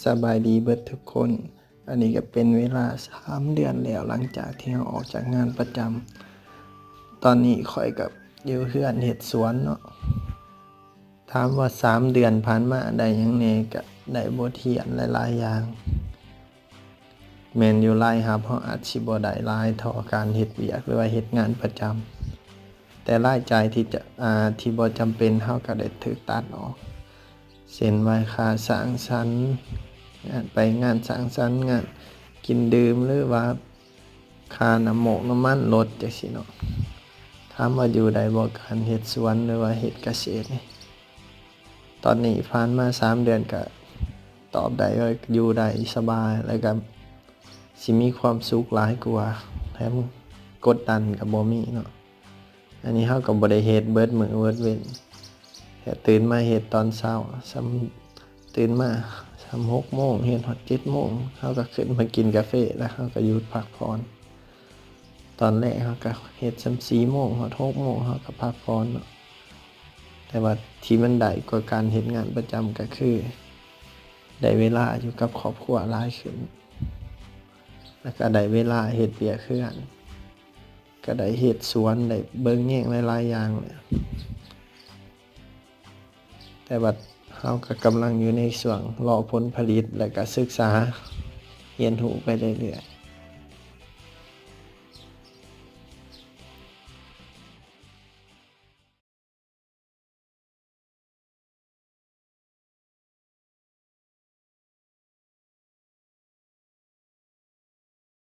ສະບາຍດີເບິດທຸກຄົນ. ອັນນີ້ກໍເປັນເວລາສາມເດືອນແລ້ວ ຫຼັງຈາກທີ່ເຮົາອອກຈາກງານປະຈຳ. ຕອນນີ້ຂ້ອຍກໍຢູ່ເຮືອນເຮັດສວນເນາະ. ຖາມວ່າສາມເດືອນຜ່ານມາໄດ້ຫຍັງແດ່? ກໍໄດ້ບົດຮຽນຫຼາຍໆຢ່າງ. ແມ່ນຢູ່ ລາຍຮັບເຮົາອາດຊິບໍ່ໄດ້ຫຼາຍເທົ່າການເຮັດວຽກ ຫຼືວ່າເຮັດງານປະຈຳ, ແຕ່ລາຍຈ່າຍທີ່ຈະ ອາ ທີ່ບໍ່ຈຳເປັນເຮົາກໍໄດ້ຖືກຕັດອອກ. ເຊັ່ນວ່າຄ່າສັງສັນ, ງານໄປງານສັງສັນ, ງານກິນດື່ມ ຫຼືວ່າຄ່ານ້ຳມົກນ້ຳມັນລົດຈັ່ງຊີ້ເນາະ. ຖາມວ່າຢູ່ໄດ້ບໍ່ການເຮັດສວນ ຫຼືວ່າເຮັດກະເສດນີ້? ຕອນນີ້ຜ່ານມາສາມເດືອນ ກະຕອບໄດ້ວ່າຢູ່ໄດ້ສະບາຍ ແລ້ວກະຊິມີຄວາມສຸກຫຼາຍກວ່າ, ແຖມກົດດັນກະບໍ່ມີເນາະ. ອັນນີ້ເຮົາກໍບໍ່ໄດ້ເຮັດເບິດມື້ເບິດເວັນ, ແຕ່ຕື່ນມາເຮັດຕອນເຊົ້າ, ສ່ຳຕື່ນມາສ່ຳຫົກໂມງ ເຮັດຮອດເຈັດໂມງ ເຮົາກໍຂຶ້ນມາກິນກາເຟ ແລ້ວເຮົາກໍຢຸດພັກຜ່ອນ. ຕອນແລກເຮົາກໍເຮັດສ່ຳສີ່ໂມງຮອດຫົກໂມງ ເຮົາກໍພັກຜ່ອນເນາະ. ແຕ່ວ່າທີ່ມັນໄດ້ກວ່າການເຮັດງານປະຈຳກໍຄື ໄດ້ເວລາຢູ່ກັບຄອບຄົວຫຼາຍຂຶ້ນ ແລ້ວກໍໄດ້ເວລາເຮັດວຽກເຮືອນ, ກໍໄດ້ເຮັດສວນ, ໄດ້ເບິ່ງແຍງຫຼາຍໆຢ່າງ. ແຕ່ວ່າເຮົາກໍກຳລັງຢູ່ໃນຊ່ວງລໍຜົນຜະລິດ ແລ້ວກໍສຶກສາຮຽນຮູ້ໄປເລື້ອຍໆ.